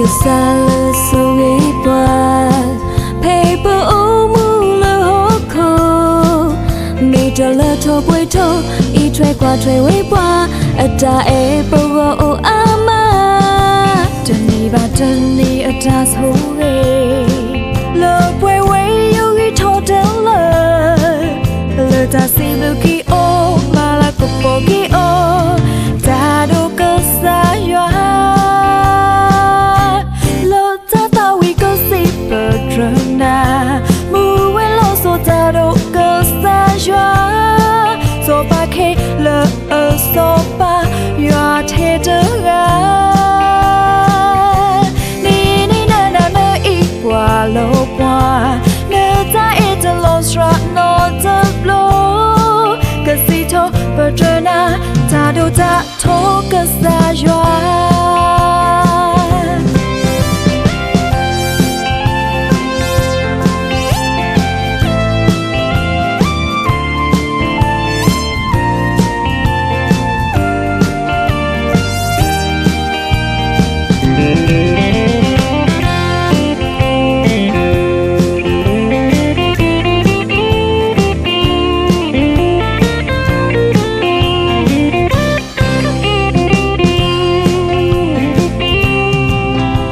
ကစၢ်လၢဆိၣ်ဂ့ၤပှၤ, ဖဲပအိၣ်မူလၢဟီၣ်ခိၣ်, မ့ၢ်တၢ်လၢထီၣ်ပှဲၤထီၣ် အံးထွဲကွၢ်ထွဲဝဲပှၤ, အတၢ်အဲၣ်ပဂီၢ်အိၣ်အါမး, တနံၤဘၣ်တနံၤအတၢ်ဆိၣ်ဂ့ၤ, လၢပှဲၤဝဲယိယံာ်ထီၣ်တလၢာ်, လၢတၢ်စံးဘျုးက့ၤအီၤ, မၤလၤကပီၤက့ၤအီၤ, တၢ်ဒိးကစၢ်ယွၤ လၢတၢ်သးဝံၣ်ကစံးပတြၢၤနၤ, မူဝဲလီၤစိၤတၢ်ဒိးကစၢ်ယွၤ, စီၤပၤခ့လၢအစီၤပၤ, ယွၤထဲတဂၤ, နံၤနံၤနၤနၤနအံးကွၢ်လိာ်ပှၤ, နတၢ်အဲၣ်တလီၤစှၤနီတဘျီ, ကစံးထီၣ်ပတြၢၤနၤ, တၢ်ဒိးတၢ် ထီကစၢ်ယွၤ.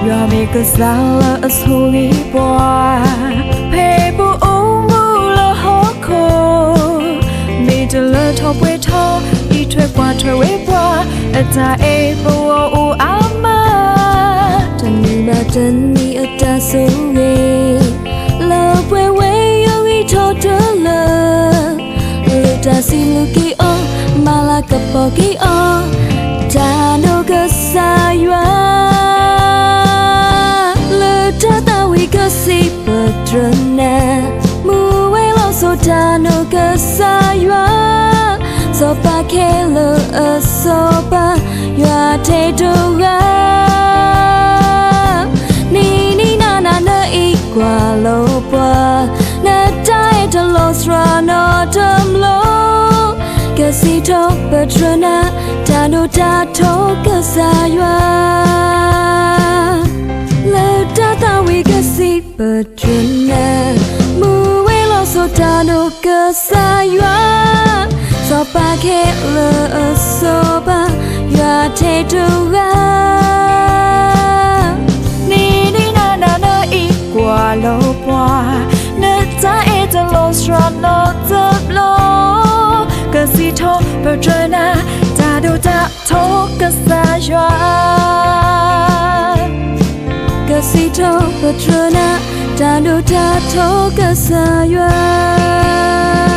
ယွၤမ့ၢ်ကစၢ်လၢအဆိၣ်ဂ့ၤပှၤ, ဖဲပအိၣ်မူလၢဟီၣ်ခိၣ်, မ့ၢ်တၢ်လၢထီၣ်ပှဲၤထီၣ်, အံးထွဲကွၢ်ထွဲဝဲပှၤ, အတၢ်အဲၣ်ပဂီၢ်အိၣ်အါမး, တနံၤဘၣ်တနံၤအတၢ်ဆိၣ်ဂ့ၤ, လၢပှဲၤဝဲယိယံာ်ထီၣ်တလၢာ်, လၢတၢ်စံးဘျုးက့ၤအီၤ, မၤလၤကပီၤက့ၤအီၤ, တၢ်ဒိးကစၢ်ယွၤ, လၢတၢ်သးဝံၣ်ကစံးပတြၢၤနၤ, မူဝဲလီၤစိၤတၢ်ဒိးကစၢ်ယွၤ, စီၤပၤခ့လၢအစီၤပၤ, ယွၤထဲတဂၤ, နံၤနံၤနၤနၤနအံးကွၢ်လိာ်ပှၤ, နတၢ်အဲၣ်တလီၤစှၤနီတဘျီ, ကစံးထီၣ်ပတြၢၤနၤ, တၢ်ဒိးတၢ်ထီကစၢ်ယွၤ, လၢတၢ်သးဝံၣ်ကစံးပတြၢၤနၤ, မူဝဲလီၤစိၤတၢ်ဒိးကစၢ်ယွၤ, စီၤပၤခ့လၢအစီၤပၤ, ယွၤထဲတဂၤ, နံၤနံၤနၤနၤနအံးကွၢ်လိာ်ပှၤ, နတၢ်အဲၣ်တလီၤစှၤနီတဘျီ, ကစံးထီၣ်ပတြၢၤနၤ, တၢ်ဒိးတၢ်ထီကစၢ်ယွၤ, ကစံးထီၣ်ပတြၢၤနၤ, တၢ်ဒိးတၢ်ထီကစၢ်ယွၤ.